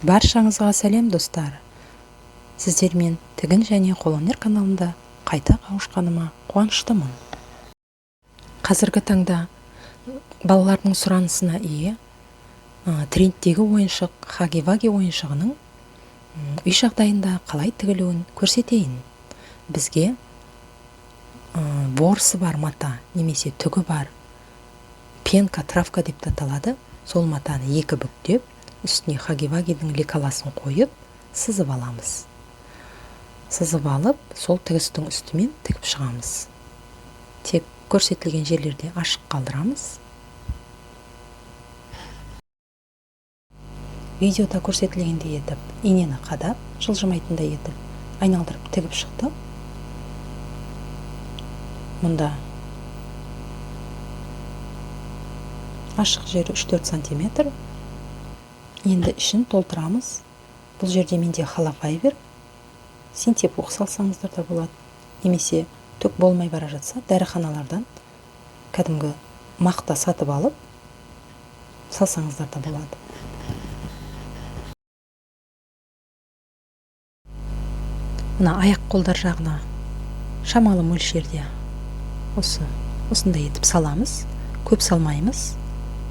Баршаңызға сәлем, достар! Сіздермен Тігін және қолөнер каналында қайта қауышқаныма қуаныштымын. Қазіргі таңда балалардың сұранысына ие трендтегі ойыншық Хаги-Ваги ойыншығының үй жағдайында қалай тігілуін көрсетейін. Бізге ворсы бар мата немесе түгі бар пенка, травка деп те аталады. Сол матаны екі бүктеп, үстіне Хаги-Вагидің лекаласын қойып, сызып аламыз. Сызып алып, сол тігістің үстімен тігіп шығамыз. Тек көрсетілген жерлерде ашық қалдырамыз. Видеода көрсетілгендей етіп, инені қадап, жылжымайтындай етіп айналдырып тігіп шықтық. Мұнда ашық жері 3-4 сантиметр. Енді ішін толтырамыз. Бұл жерде менде холофайбер, синтепух салсаңыздар да болады. Немесе түк болмай бара жатса, дәріханалардан кәдімгі мақта сатып алып салсаңыздар да болады. Мына аяқ қолдар жағына шамалы мөлшерде осындай етіп саламыз. Көп салмаймыз.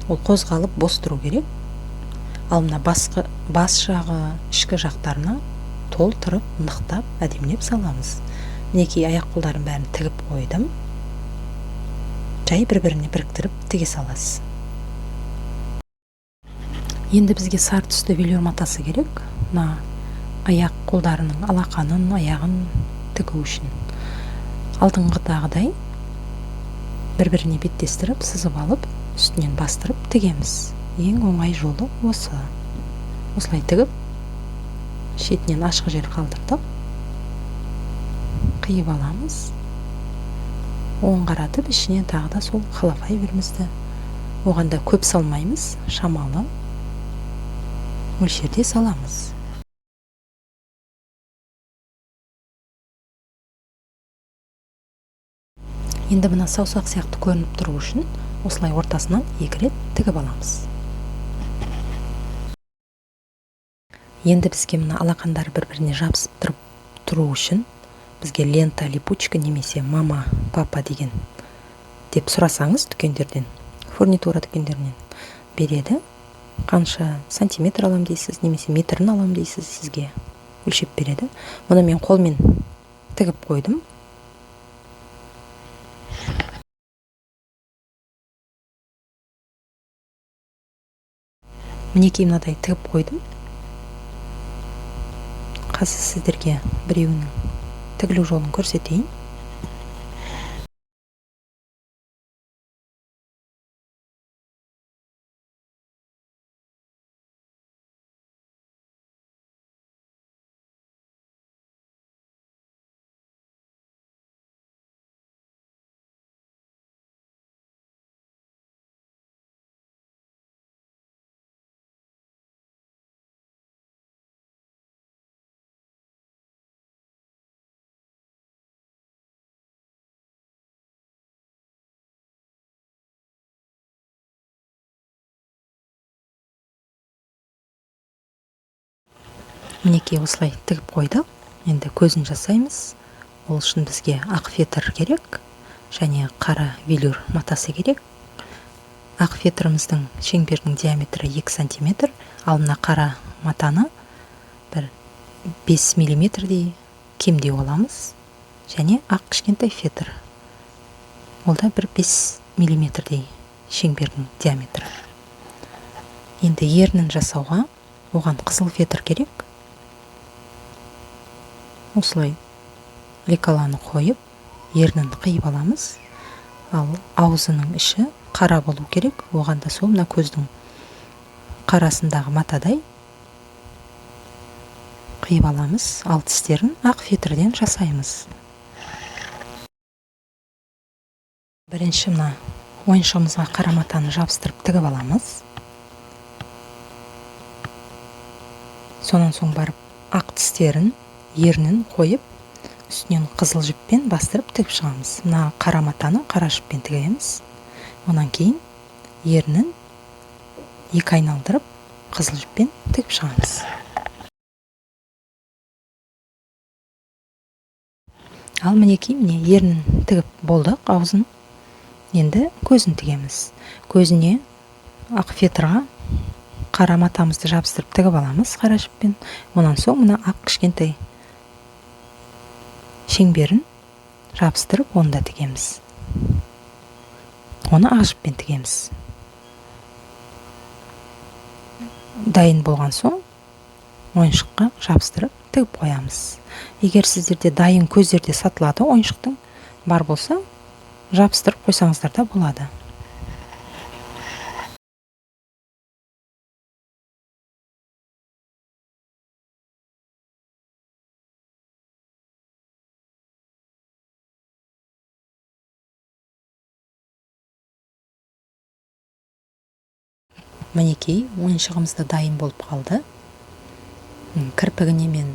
Ол қозғалып бос тұру керек. Ал мына бас жағы, ішкі жақтарына толтырып, нықтап, әдемілеп саламыз. Мінекей, аяқ қолдарын бәрін тігіп қойдым. Жай бір-біріне біріктіріп тіге саласыз. Енді бізге сары түсті велюр матасы керек. Мына аяқ қолдарының алақанын, аяғын тігу үшін. Алдыңғыдағыдай бір-біріне беттестіріп, сызып алып, үстінен бастырып тігеміз. Ең оңай жолы осы. Осылай тігіп, шетінен ашық жер қалдырдық. Қиып аламыз. Оң қаратып, ішіне тағы да сол холофайберімізді, оған да көп салмаймыз, шамалы мөлшерде саламыз. Енді мына саусақ сияқты көрініп тұру үшін осылай ортасынан екі рет тігіп аламыз. Енді бізге мына алақандары бір-біріне жабысып тұру үшін бізге лента, липучка немесе мама, папа деген деп сұрасаңыз дүкендерден, фурнитура дүкендерінен береді. Қанша сантиметр алам дейсіз, немесе метрін алам дейсіз, сізге өлшеп береді. Мұны мен қолмен тігіп қойдым. Мінекей, мынадай тігіп қойдым. Қазір сіздерге біреуінің тігілу жолын көрсетейін. Мінекей, осылай тігіп қойдық. Енді көзін жасаймыз. Ол үшін бізге ақ фетр керек және қара велюр матасы керек. Ақ фетріміздің шеңберінің диаметрі 2 сантиметр, ал мына қара матаны бір 5 миллиметрдей кемдеу аламыз. Және ақ кішкентай фетр. Ол да бір 5 миллиметрдей шеңбердің диаметрі. Енді ернін жасауға оған қызыл фетр керек. Осылай лекаланы қойып, ернін қиып аламыз. Ал аузының іші қара болу керек. Оған да сол мына көздің қарасындағы матадай қиып аламыз. Ал тістерін ақ фетрден жасаймыз. Бірінші мына ойыншығымызға қара матаны жабыстырып тігіп аламыз. Сонан соң барып ақ тістерін, ернін қойып, үстінен қызыл жіппен бастырып тігіп шығамыз. Мына қара матаны қара жіппен тігеміз. Онан кейін ернін екі айналдырып қызыл жіппен тігіп шығамыз. Ал мінекей, міне, ернін тігіп болдық, аузын. Енді көзін тігеміз. Көзіне ақ фетрға қара матамызды жабыстырып тігіп аламыз қара жіппен. Онан соң мына ақ кішкентай шеңберін жабыстырып, оны да тігеміз. Оны ақ жіппен тігеміз. Дайын болған соң ойыншыққа жабыстырып тігіп қоямыз. Егер сіздерде дайын көздерде сатылады ойыншықтың бар болса, жабыстырып қойсаңыздар да болады. Мінекей, ойыншығымыз да дайын болып қалды. Кірпігіне мен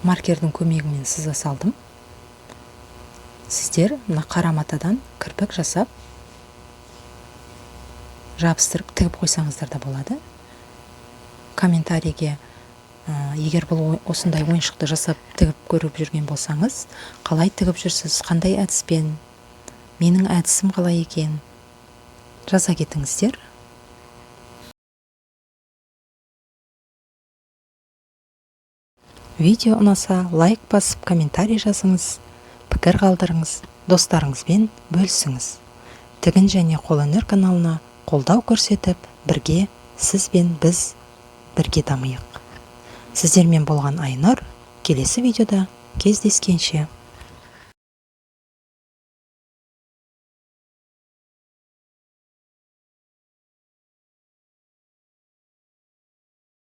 маркердің көмегімен сыза салдым. Сіздер мына қара матадан кірпік жасап, жабыстырып тігіп қойсаңыздар да болады. Комментарийге, егер бұл осындай ойыншықты жасап тігіп көріп жүрген болсаңыз, қалай тігіп жүрсіз, қандай әдіспен, менің әдісім қалай екен, жаза кетіңіздер. Видео ұнаса, лайк басып, комментарий жазыңыз, пікір қалдырыңыз, достарыңызбен бөлісіңіз. Тігін және қолөнер каналына қолдау көрсетіп, бірге сіз бен біз бірге дамиық. Сіздермен болған Айнұр, келесі видеода кездескенше.